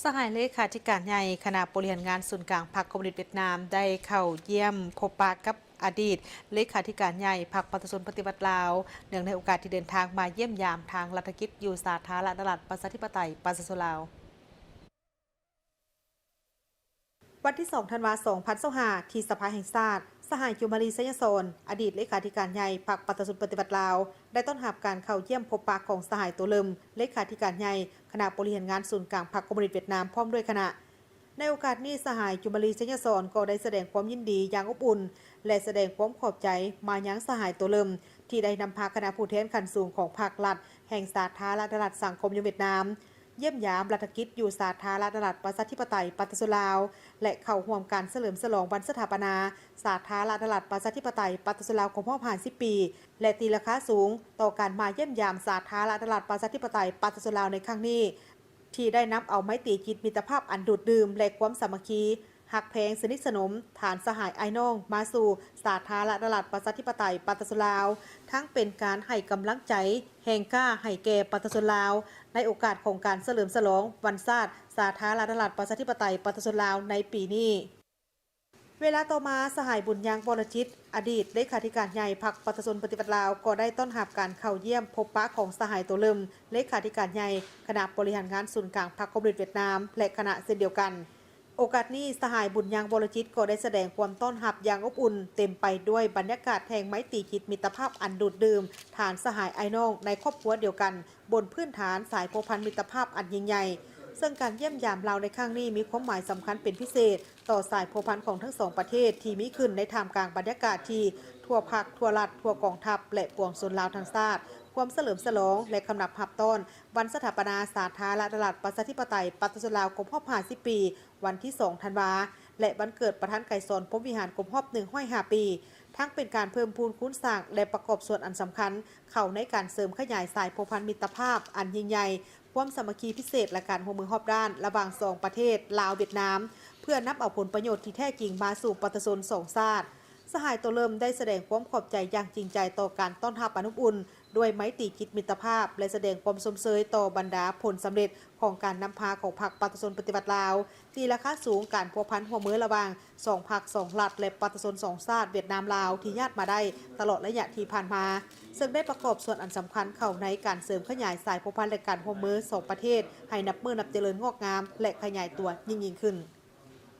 ສະຫາຍເລຂາທິການໃຫຍ່ຄະນະບໍລິຫານງານສູນກາງພັກຄອມມູນິດຫວຽດນາມ ໄດ້ເຂົ້າຢ້ຽມພົບປະກັບອະດີດເລຂາທິການໃຫຍ່ພັກປະຊາຊົນປະຕິວັດລາວ ເນື່ອງໃນໂອກາດທີ່ເດີນທາງມາຢ້ຽມຢາມທາງລັດຖະກິດຢູ່ສາທາລະນະລັດປະຊາທິປະໄຕປະຊາຊົນລາວ. ວັນທີສອງ ທັນວາ ສອງພັນຊາວຫ້າ ທີ່ສະພາແຫ່ງຊາດ, ສະຫາຍ ຈູມມາລີ ໄຊຍະສອນ ອະດີດເລຂາທິການໃຫຍ່ພັກປະຊາຊົນປະຕິວັດລາວ ໄດ້ຕ້ອນຮັບການເຂົ້າຢ້ຽມພົບປະຂອງສະຫາຍ ໂຕເລີມ ເລຂາທິການໃຫຍ່ຄະນະບໍລິຫານງານສູນກາງພັກຄອມມູນິດຫວຽດນາມ ພ້ອມດ້ວຍຄະນະ. ໃນໂອກາດນີ້, ສະຫາຍ ຈູມມາລີ ໄຊຍະສອນ ກໍໄດ້ສະແດງຄວາມຍິນດີຢ່າງອົບອຸ່ນ ແລະ ສະແດງຄວາມຂອບໃຈມາຍັງສະຫາຍ ໂຕເລີມ ທີ່ໄດ້ນຳພາຄະນະຜູ້ແທນຂັ້ນສູງຂອງພັກລັດແຫ່ງສາທາລະນະລັດສັງຄົມນິຍົມຫວຽດນາມ ຢ້ຽມຢາມລັດຖະກິດຢູ່ສາທາລະນະລັດປະຊາທິປະໄຕປະຊາຊົນລາວ ແລະ ເຂົ້າຮ່ວມການສະເຫຼີມສະຫຼອງວັນສະຖາປະນາສາທາລະນະລັດປະຊາທິປະໄຕປະຊາຊົນລາວຄົບຮອບຫ້າສິບປີ ແລະ ຕີລາຄາສູງຕໍ່ການມາຢ້ຽມຢາມສາທາລະນະລັດປະຊາທິປະໄຕປະຊາຊົນລາວໃນຄັ້ງນີ້ ທີ່ໄດ້ນຳເອົາໄມຕີຈິດມິດຕະພາບອັນດູດດື່ມ ແລະ ຄວາມສາມັກຄີ ຮັກແພງສະໜິດສະໜົມ ຖານສະຫາຍອ້າຍນ້ອງມາສູ່ສາທາລະນະລັດປະຊາທິປະໄຕປະຊາຊົນລາວ, ທັງເປັນການໃຫ້ກຳລັງໃຈ ແຮງກ້າໃຫ້ແກ່ປະຊາຊົນລາວ ໃນໂອກາດຂອງການສະເຫຼີມສະຫຼອງວັນຊາດສາທາລະນະລັດປະຊາທິປະໄຕປະຊາຊົນລາວໃນປີນີ້. ເວລາຕໍ່ມາ, ສະຫາຍ ບຸນຍັງ ວໍລະຈິດ ອະດີດເລຂາທິການໃຫຍ່ພັກປະຊາຊົນປະຕິວັດລາວ ກໍໄດ້ຕ້ອນຮັບການເຂົ້າຢ້ຽມພົບປະຂອງສະຫາຍ ໂຕເລີມ ເລຂາທິການໃຫຍ່ຄະນະບໍລິຫານງານສູນກາງພັກຄອມມູນິດຫວຽດນາມ ແລະ ຄະນະເຊັ່ນດຽວກັນ. ໂອກາດນີ້, ສະຫາຍ ບຸນຍັງ ວໍລະຈິດ ກໍໄດ້ສະແດງຄວາມຕ້ອນຮັບຢ່າງອົບອຸ່ນ, ເຕັມໄປດ້ວຍບັນຍາກາດແຫ່ງໄມຕີຈິດມິດຕະພາບອັນດູດດື່ມ ທ່ານສະຫາຍອ້າຍນ້ອງໃນຄອບຄົວດຽວກັນ, ບົນພື້ນຖານສາຍພົວພັນມິດຕະພາບອັນຍິ່ງໃຫຍ່. ເຊິ່ງການຢ້ຽມຢາມລາວໃນຄັ້ງນີ້ ມີຄວາມໝາຍສຳຄັນເປັນພິເສດຕໍ່ສາຍພົວພັນຂອງທັງສອງປະເທດ ທີ່ມີຂຶ້ນໃນທ່າມກາງບັນຍາກາດທີ່ທົ່ວພັກ, ທົ່ວລັດ, ທົ່ວກອງທັບ ແລະ ປວງຊົນລາວທັງຊາດ ຮ່ວມສະເຫຼີມສະຫຼອງ ແລະ ຄຳນັບຮັບຕ້ອນ ວັນສະຖາປະນາສາທາລະນະລັດປະຊາທິປະໄຕປະຊາຊົນລາວຄົບຮອບຫ້າສິບປີ ວັນທີສອງ ທັນວາ ແລະ ວັນເກີດປະທານໄກສອນ ພົມວິຫານ ຄົບຮອບໜຶ່ງຮ້ອຍຫ້າປີ, ທັງເປັນການເພີ່ມພູນຄູນສ້າງ ແລະ ປະກອບສ່ວນອັນສຳຄັນເຂົ້າໃນການເສີມຂະຫຍາຍສາຍພົວພັນມິດຕະພາບອັນຍິ່ງໃຫຍ່, ຄວາມສາມັກຄີພິເສດ ແລະ ການຮ່ວມມືຮອບດ້ານລະຫວ່າງສອງປະເທດ ລາວ-ຫວຽດນາມ, ເພື່ອນຳເອົາຜົນປະໂຫຍດທີ່ແທ້ຈິງມາສູ່ປະຊາຊົນສອງຊາດ. ສະຫາຍ ໂຕເລີມ ໄດ້ສະແດງຄວາມຂອບໃຈຢ່າງຈິງໃຈຕໍ່ການຕ້ອນຮັບອັນອົບອຸ່ນ ດ້ວຍໄມຕີຈິດມິດຕະພາບ ແລະ ສະແດງຄວາມຊົມເຊີຍຕໍ່ບັນດາຜົນສຳເລັດຂອງການນຳພາຂອງພັກປະຊາຊົນປະຕິວັດລາວ, ຕີລາຄາສູງການພົວພັນຮ່ວມມືລະຫວ່າງສອງພັກສອງລັດ ແລະ ປະຊາຊົນສອງຊາດ ຫວຽດນາມ-ລາວ ທີ່ຍາດມາໄດ້ຕະຫຼອດໄລຍະທີ່ຜ່ານມາ, ເຊິ່ງໄດ້ປະກອບສ່ວນອັນສຳຄັນເຂົ້າໃນການເສີມຂະຫຍາຍສາຍພົວພັນ ແລະ ການຮ່ວມມືສອງປະເທດ ໃຫ້ນັບມື້ນັບຈະເລີນງອກງາມ ແລະ ຂະຫຍາຍຕົວຍິ່ງໆຂຶ້ນ.